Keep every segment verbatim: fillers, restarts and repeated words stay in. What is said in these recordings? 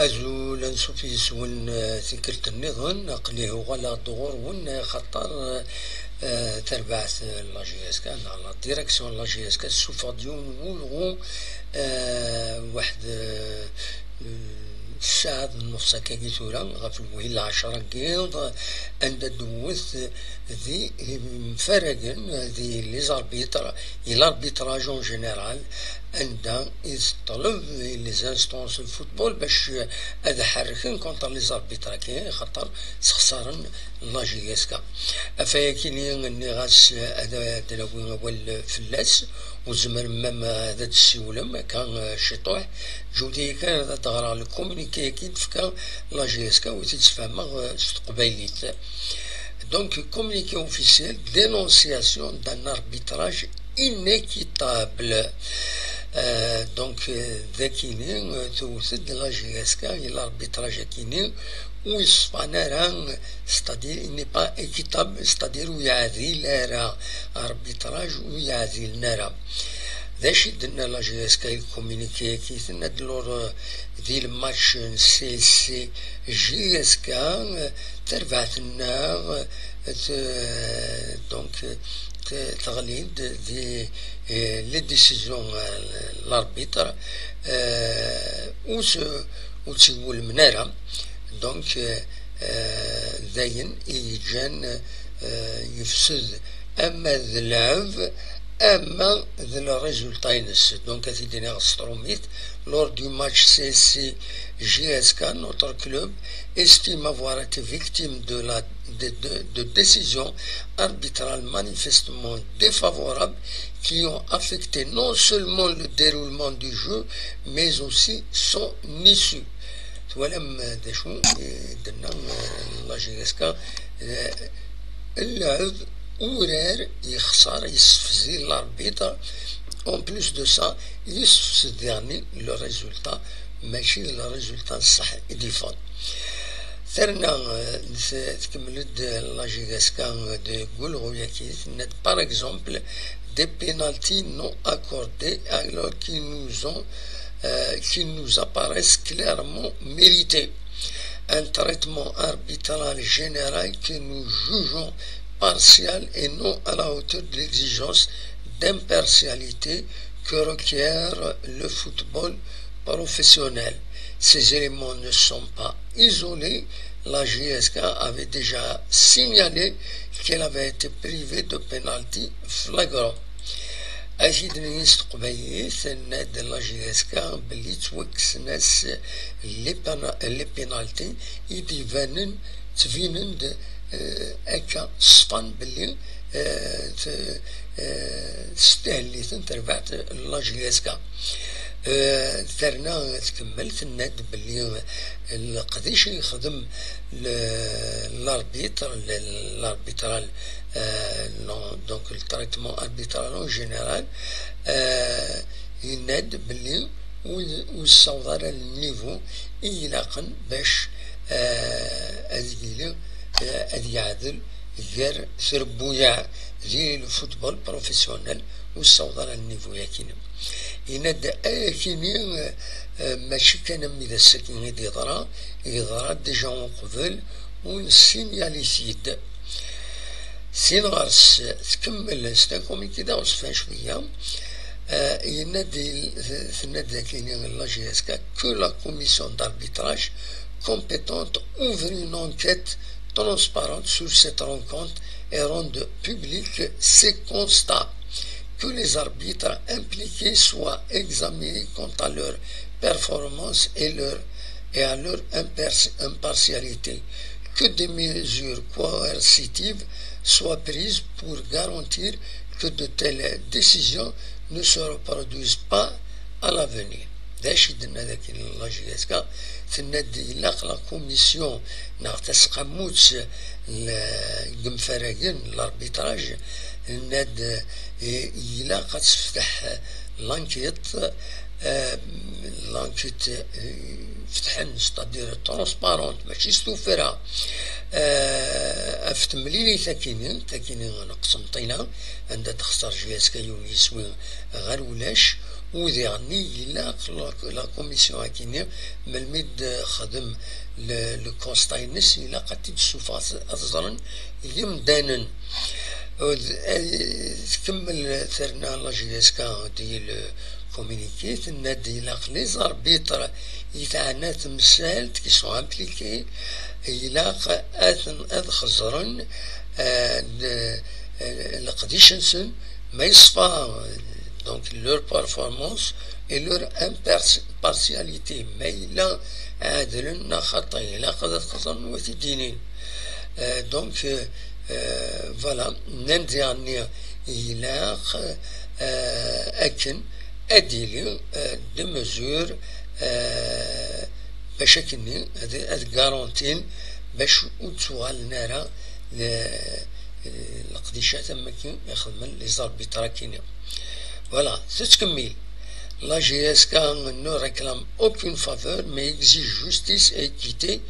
Azul, ansuf yes-wen, eh, tikkelt nniḍen, aql-i uɣaleɣ-d ɣur-wen, eh, xaṭer, eh, tarbaɛt, eh, n la J S K, neɣ la direction n la J S K, tessufeɣ-d yiwen n wulɣu, eh, waḥed, eh, ssaɛa d nnefs akkagi tura, ɣef lwehil lɛecṛa n yiḍ, anda d-tewwet di yimfaragen, di les arbitres, i l'arbitrage en général, anda i teṭleb les instances de football bac ad ḥerrken contre les arbitres-agi, xaṭer sexṣaren la J S K. Ɣef wayagi-nni nniɣ-as ad, ad d-nawi awal fell-as, ur tzemrem même ad d-tessiwlem akka, eh, ciṭuḥ. Ǧǧut-iyi kan ad d-ɣreɣ le communiqué-agi d-tefka la J S K, u ad t-id-sfehmeɣ, eh, s teqbaylit. Donc, communiqué officiel, dénonciation d'un arbitrage inéquitable. Euh, donc, euh, dagini, euh, tewwet-d la J S K i l'arbitrage-agi-nni, ur yeṣfan ara, c'est-à-dire, il n'est pas équitable, c'est-à-dire, ur yeɛdil ara, arbitrage ur yeɛdilen ara. D acu i d-tenna la J S K i communiqué-agi? Tenna-d lors, euh, di le match n C S C J S K, euh, tarbaɛt-nneɣ, euh, te-, donc, euh, te-, teɣli-d di, euh, les décisions, euh, l'arbitre, euh, ur s-, ur tt-iwulmen ara. Donc, euh, euh, d ayen i yeǧǧan, euh, yefsed ama d lɛeb, ama d le résultat-ines. Donc, ad t-id-iniɣ s trumit, lors du match C S C J S K, notre club estime avoir été victime de la, de, de, de décisions arbitrales manifestement défavorables qui ont affecté non seulement le déroulement du jeu, mais aussi son issue. Twalam, eh, d acu i d-tenna, eh, la J S K, eh, lɛeb, urar yexṣer, yessefzi l'arbitre. En plus de ça, yessefsed daɣen le résultat, mačči d le résultat ṣṣeḥ i d-yeffɣen. Terna, eh, t-, tkemmel-d la J S K deg ulɣu-yagi, tenna-d, par exemple, des pénalties non accordées alors qu'ils nous ont, euh, qu'ils nous apparaissent clairement mérités. Un traitement arbitral général que nous jugeons partial et non à la hauteur de l'exigence d'impartialité que requiert le football professionnel. Ces éléments ne sont pas isolés. La J S K avait déjà signalé qu'elle avait été privée de pénalty flagrant. Ad t-id-nini s teqbaylit, tenna-d la J S K belli ttwakksen-as les pena-, les pénalties i d-ibanen, ttbinen-d, eh, akka ṣfan belli, eh, t-, eh, testahel-iten terbaɛt n la J S K. Eh, terna tkemmel, tenna-d belli leqdic i yexdem le-, l'arbitre, le-, l'arbitral, eh, non, donc le traitement arbitral en général, eh, yenna-d belli ur, ur yessaweḍ ara le niveau i ilaqen bac, eh, ad yili, eh, ad yeɛdel gar trebbuyaɛ di le football professionnel, ur yessaweḍ ara le niveau-yagi. Yenna-d ayagi-nni, eh, mačči kan am d ass-agi i d-yeḍra, yeḍra déjà uqbel, u nessinyali-t-id. Sin ɣer-s tkemmel, c'est un communiqué d'ausfin cwiya, eh, yenna-d, tenna-d dagi la J S K que la commission d'arbitrage compétente ouvre une enquête transparente sur cette rencontre et rende public ces constats, que les arbitres impliqués soient examinés quant à leur performance et leur, et à leur impers-, impartialité, que des mesures coercitives soient prises pour garantir que de telles décisions ne se reproduisent pas à l'avenir. D acu i d-tenna dagi la J S K? Tenna-d ilaq la commission neɣ tasqamut n yimfaragen, l'arbitrage, tenna-d, eh, ilaq ad tefteḥ l'enquête, eh, l'enquête, eh, fetḥen, c'est-à-dire transparente, mačči s tuffra, eh, ɣef temlilit akini, takini n Qsenṭina, anda texṣer J S K yiwen yiswi ɣer ulac, Udiɣ-nni ilaq la, la commission akini, melmi d-xdem le, le constat-ines, ilaq ad t-id-ssuffeɣ ad, ad ẓren yimdanen. Tkemmel terna la J S K di le communiqué, tenna-d ilaq les arbitres i teɛna temsalt qui sont impliqués, ilaq ad, ad xeẓren, euh, le, euh, leqdic-nsen ma yeṣfa, donc leur performance et leur impartialité, ma yella ɛedlen neɣ xaṭi, ilaq ad xeẓren wa t-id-yinin. Euh, donc, euh, euh, voilà, nnan diɣenni ilaq, euh, akken ad d-yili, euh, des mesures, euh, bac akkenni ad, ad garantin bac ur ttuɣalen ara le, leqdicat am wakken i xedmen les arbitres akkenni. Voilà, tettkemmil. La J S K ne réclame aucune faveur, mais exige justice et équité.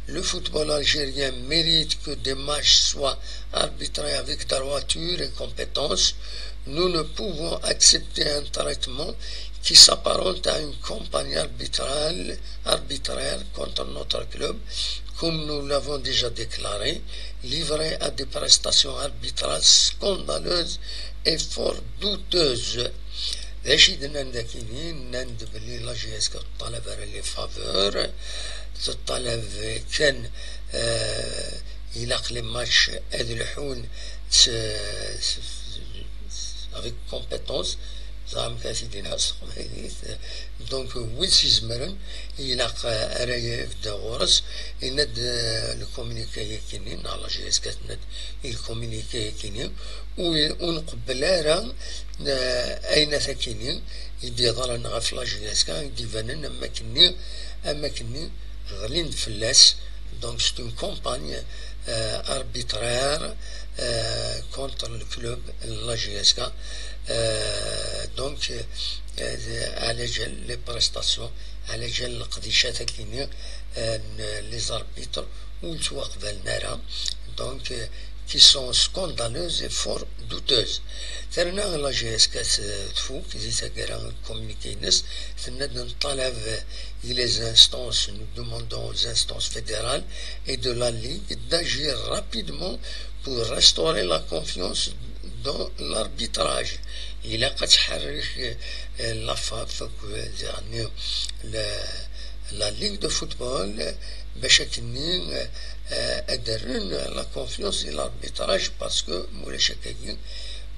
Le football algérien mérite que des matchs soient arbitrés avec droiture et compétence. Nous ne pouvons accepter un traitement qui s'apparente à une campagne arbitrale, arbitraire contre notre club, comme nous l'avons déjà déclaré, livré à des prestations arbitrales scandaleuses et fort douteuses. D acu i d-nnan dakini? Nnan-d belli la J S K teṭṭalab ara les faveurs, teṭṭalab kan, euh, ilaq les matchs ad lḥun s, s, s, avec compétence, ẓer amek ara t-id-iniɣ s teqbaylit. Donc, wid s-izemren, ilaq, euh, ara yebd ɣur-s, yenna-d, euh, le communiqué-yakini, neɣ la J S K tenna-d i le communiqué-yakini, ur, ur nqebbel ara, euh, ayen akini i d-yeḍran ɣef la J S K, i d-ibanen am wakken-nni, am wakken-nni ɣlin-d fell-as. Donc, c'est une campagne, euh, arbitraire, euh, contre le club, la J S K. Euh, donc, euh, على جال les prestations, على جال leqdicat-akini, euh, n les arbitres, ur ttwaqbalen ara. Donc, euh, qui sont scandaleuses et fort douteuses. Terna la J S K tfuk di taggara, communiqué-ines, tenna-d: « Neṭṭalab i les instances, nous demandons aux instances fédérales et de la Ligue d'agir rapidement pour restaurer la confiance dans l'arbitrage. » Ilaq ad tḥerrek, euh, la FAF, euh, يعني, la, la Ligue de football, euh, bac akkenni, euh, ad rren la confiance di l'arbitrage, parce que ma ulac akkagi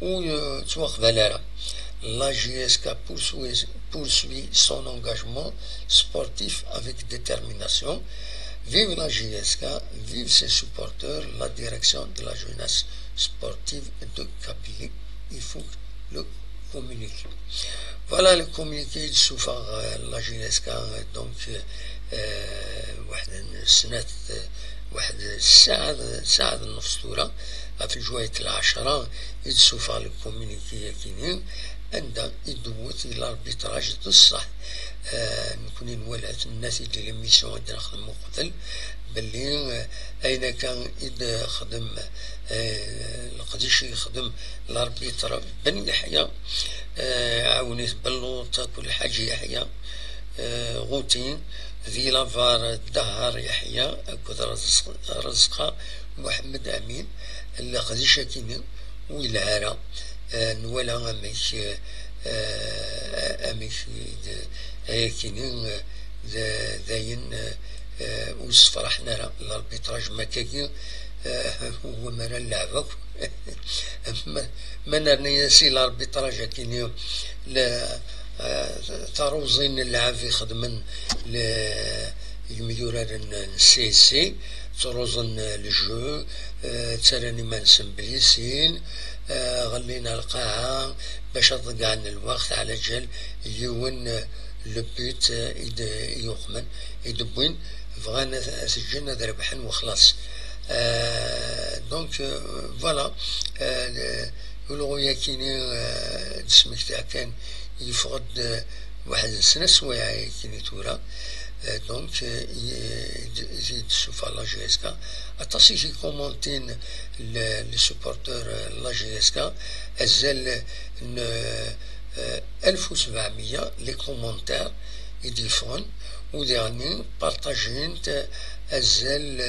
ur, euh, ttwaqbal ara. La J S K poursuit, poursuit son engagement sportif avec détermination. Vive la J S K, vive ses supporters, la direction de la jeunesse sportive de Kabylie. Il faut le communiqué. Voilà le communiqué i d-tessufeɣ, euh, la J S K, euh, donc, euh, waḥed n snat, euh, waḥed ssaɛa, ssaɛa d nnefs tura, ɣef lǧwayet lɛecṛa i d-tessufeɣ le communiqué-yakini, anda i d-tewwet i l'arbitrage d ṣṣeḥ. Euh, nekkni nwala-t, nenna-t-id di l'émission i d-nexdem uqbel, belli, euh, ayen akka i d-xdem, euh, leqdic i yexdem l'arbitre Ben Yeḥya, euh, Ɛawnit Belluṭ akked Lḥaǧi Yeḥya, euh, Ɣuti, di la var Dahar Yeḥya akked Rezq-, Rezqa Muḥemmed Amin, leqdic akini ur yelha ara. Euh, nwala amek, euh, euh, amek i d, ayakini, euh, d, d ayen, euh, euh, ur ssefraḥen ara l'arbitrage makkagi, euh, wamar ad nleɛb akk. Ma, ma nerna-yas i l'arbitrage akini, la, euh, taruẓi n lɛeb i xedmen le, yimyuraren n C S C, ttruẓen le jeu, euh, ttarran iman-nsen blessin, euh, ɣellin ar lqaɛa bac ad ḍeggɛen lweqt, ɛla ǧal yiwen, euh, le but, euh, i d-, i yuqmen, i d-wwin, bɣan ad, ad t-ǧǧen ad rebḥen wexlaṣ. Euh, donc, euh, voilà, euh, le, ulɣu-yakini, euh, d-smektiɣ kan, yeffeɣ-d, euh, waḥed n snat swayeɛ-yakini tura. Euh, donc, euh, i, i d-, i d-tessufeɣ la J S K. Aṭas i t-ikumantin le, le supporter, euh, la J S K. Azal n, euh, alef u sebɛemya les commentaires i d-yeffɣen, u diɣenni partajent azal,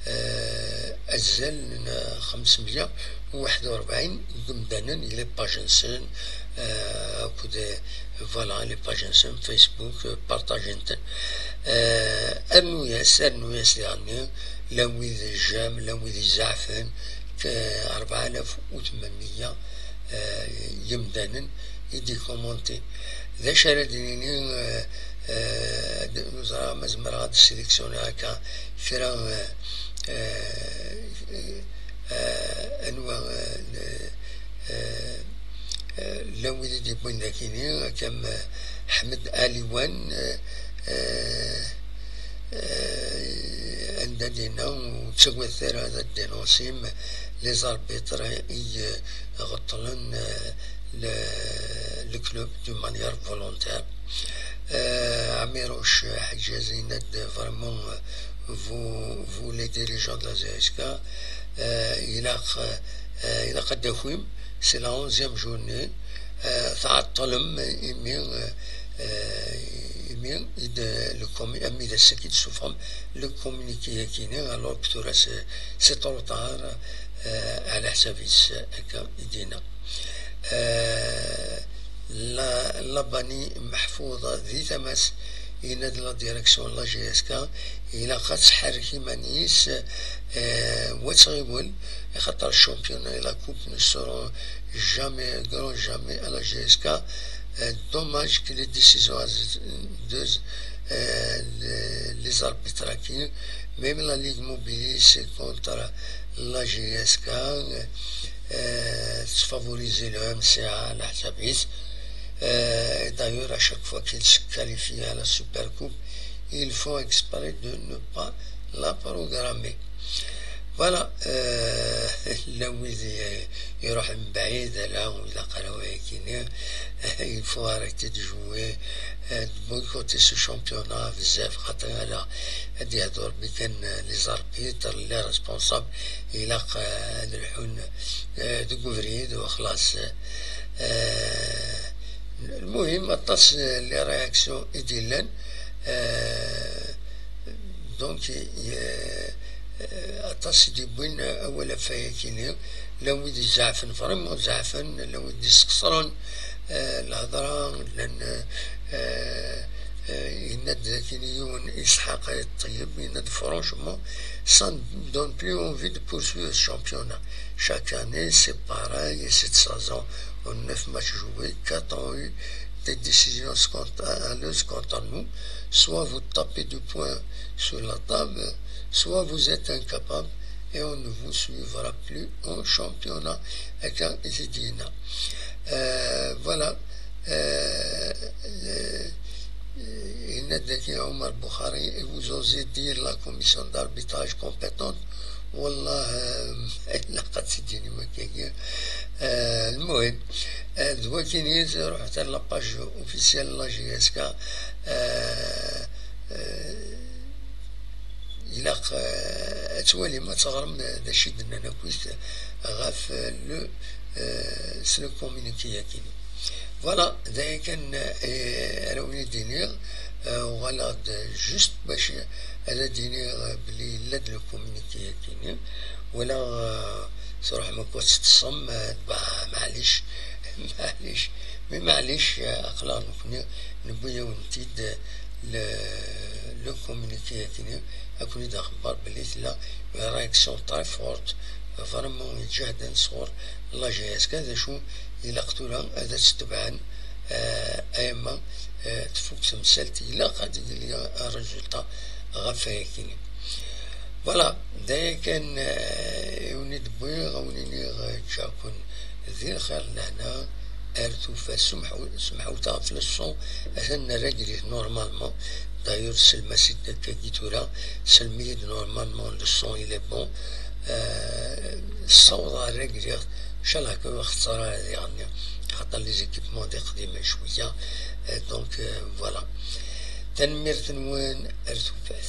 euh, azal n xemsemya u waḥed u rebɛin n yimdanen i les pages-nsen, euh, akked, voilà, les pages-nsen Facebook, euh, partajent-ten. Euh, rnu-yas, rnu-yas diɣenni, llan wid j'aime, llan wid izeɛfen, k-, rebɛa alaf u tmenmya, euh, yimdanen i d-ikumuntin. D acu ara d-nini, euh, euh, d-, ur ẓriɣ ma zemreɣ ad d-sélectionner akka kra, euh, euh, euh, anwa, euh, euh, euh, llan wid i d-yewwin dakini, akka am, euh, Ḥmed Aliwan, euh, euh, euh, anda d-yenna ur ttagadet ara ad dénoncer les arbitres i, euh, iɣeṭṭlen, euh, le, le club d'une manière volontaire. Euh, Amirouche Hadjaz yenna-d vraiment, euh, vous, vous les dirigeants de la J S K, euh, ilaq, euh, ilaq ad d-takim, c'est la onzième journée, euh, tɛeṭṭlem imi, euh, euh, imi i d, le commu-, ami d ass-agi d-tessufɣem le communiqué-agi-nni, alors que tura c'est, c'est trop tard, euh, ɛla ḥsab-is akka i d-yenna. Euh, la, Labani Meḥfuḍ di tama-s, yenna-d la direction n la J S K, ilaq ad tḥerrek iman-is, euh, u ad tɣiwel, axaṭer le championnat et la coupe ne seront jamais, grand jamais à la J S K. Euh, dommage que les décisions hasardeuses, euh, les, les arbitres qui, même la Ligue mobilise contre la J S K, euh, favorise le M C A à la Sabis. Euh, d'ailleurs, à chaque fois qu'il se qualifie à la Super Coupe, ils font exprès de ne pas la programmer. Voilà, euh, llan wid i, iruḥen mebɛid, ala, ur ilaq ara wayagi-nni. Il faut arrêter de jouer, euh, de boycotter ce championnat, bzaf, xaṭer ala ad yehdu Rebbi kan, euh, les arbitres, les responsables, ilaq, euh, ad lḥun, euh, deg ubrid, u xlaṣ. Euh, المهم, aṭas n les réactions i d-yellan, euh, donc, euh, aṭas i d-yewwin awal ɣef wayagi-nni, llan wid izeɛfen, vraiment zeɛfen, llan wid d-isqeṣren, euh, lhedra, llan, euh, euh, yenna-d dakken yiwen Isḥaq Ṭeyyeb, yenna-d franchement, ça ne donne plus envie de poursuivre ce championnat. Chaque année, c'est pareil, et cette saison, en neuf matchs joués, quatre ont eu des décisions scandaleuses contre nous. Soit vous tapez du poing sur la table, soit vous êtes incapables et on ne vous suivra plus en championnat. Akka i t-id-yenna. Euh, voilà. Euh, euh, yenna-d daki Omar Bukhari, et vous osez dire la commission d'arbitrage compétente. Wallah, euh, ilaq ad tt-id-tinim akkagi. Euh, المهم, euh, d wakken-is, ruḥet ar la page officielle n la J S K, euh, euh, ilaq, euh, ad twalim, ad teɣrem d acu i d-nnan akkit ɣef, euh, le, euh, s le communiqué-agi. Voilà, d aya kan, euh, ara wen-id-iniɣ, euh, uɣaleɣ-d juste bac ad d-iniɣ, euh, belli yella-d le communiqué-agi-nni. Wala, euh, truḥem akk ad teṭṭsem, euh, bah, maɛlic, maɛlic, mais maɛlic, euh, aql-aɣ nekni newwi-yawen-t-id, euh, le, le communiqué-agi-nni, ad ken-id-axebber belli tella une réaction très forte, vraiment yeǧǧa-d sɣur la J S K, d acu ilaq tura ad tt-tebɛen, euh, ayama, euh, tfuk temsalt, ilaq ad yili un résultat ɣef wayagi-nni. Voilà, d aya kan, euh, i wen-id-wwiɣ, a wen-iniɣ, euh, ǧǧiɣ-ken di lxir d lehna, ar tufat, semḥu-, semḥewta ɣef le son, atan nerra gris normalement. D'ailleurs, sellem-as-id akkagi tura, sellem-iyi-d normalement le son, il est bon. Euh, ssawḍeɣ ar rregleɣ, ncallah kan ur xeṣṣer ara diɣenni, xaṭer les équipements d iqdimen cwiya. Euh, donc, euh, voilà. Tanemmirt-nwen, ar tufat.